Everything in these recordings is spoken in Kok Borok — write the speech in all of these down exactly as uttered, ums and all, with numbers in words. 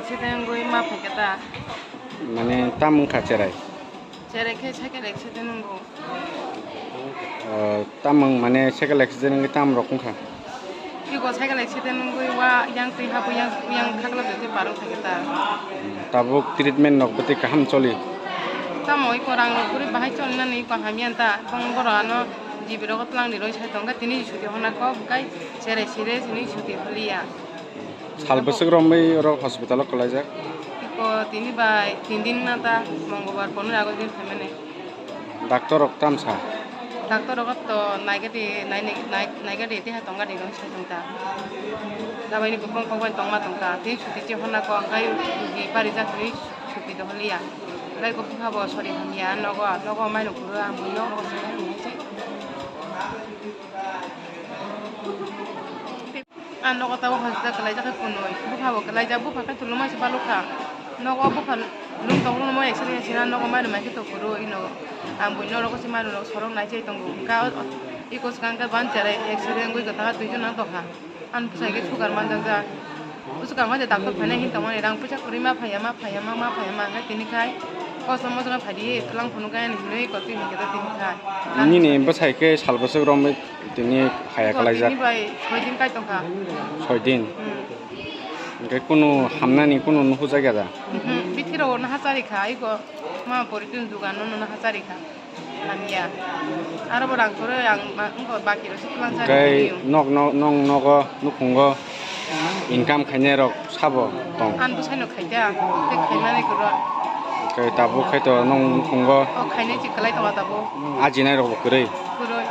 Accident wngwi ma phaikha ta? Mane tam wngkha cherai? Cherai khe cycle accident wngo. Ah, tam wng mane cycle accident wngwi tam rok wngkha? Iko cycle accident wngwi wa yang twi hapwi yang, yang khakla twi parwng phaikha ta. Tabuk treatment rok bwtwi kaham choli? Tamo iko rang rok kwrwi bahai cholinani iko hamya ta. Bong borok ano G B rogo twlang ni roi sai tongkha tini chuti honna kok kai cherai sire tini chuti holiya. Sal bwswk romwi oro hospital o kwlaijak? Iko tini bai tin din na ta, Mongolbar, Ponero August din phaimani. Doctor rok tam sa? Doctor rok to naigati, nai-, nai-, naigati, teha tongkha ni rong sai tongta. Dabai ni bukong kok bai tongma tongta. Tei chuti chi honna ko angkai rugi parijak ni chuti dohliya. Lai ko bukha bo sori hamya, nogo, nogo mai no kuru ang bui nogo. Ang nogo tabo hospital kwlaijak khe kunui. Bupha bo kwlaijak, bupha khe tuluma se balukha. Nogo bupha lung tong lung mo X-ray sina nogo mairum mai khe to kuru ino. Ang bui norok se mairum rok sorok nai chai tongo. Ka iko swkang khe ban cherai X-ray wngwi kwtha duijon nang tongkha. Ang bwsai khe sugar manjak jak. Bwswk ang waisa doctor phainai hin tongmani rang puisa kwrwi ma phaiya, ma phaiya, ma, ma phaiya, ma khe tini khai kosom mosok phai di, twlang phunuk khe ani hinwi kotwi hinkhe tini khai. Nini bwsai khe sal bwswk romwi tini haya kwlaijak? Tini bai soi din kai tongkha. Soi din? Hmm. Hwnkhe kunu hamnani kunu nuhujak ya da? Mhm. Bithi rok no hachari kha, iko ma poriton dugan no no hachari kha. Hamya. Aro bo rang kwrwi ang ma, wngkha baki rok se twlang sa. Tei nok, nok, nong nogo, nukhungo income khainai rok sabo tong? Ang bwsai no khaida, tei khaimani kwrwi. Tei tabuk khai to nong nukhungo? O khainai chi kwlai tongo tabuk. Ajinai rok bo kwrwi? Kwrwi.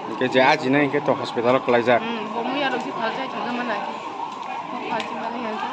Hwnkhe je ajinai hwnkhe to hospital o kwlaijak? Hmm, bo muya rok se phalsai thangkha mana. Bo phalsi mani hwnkhe.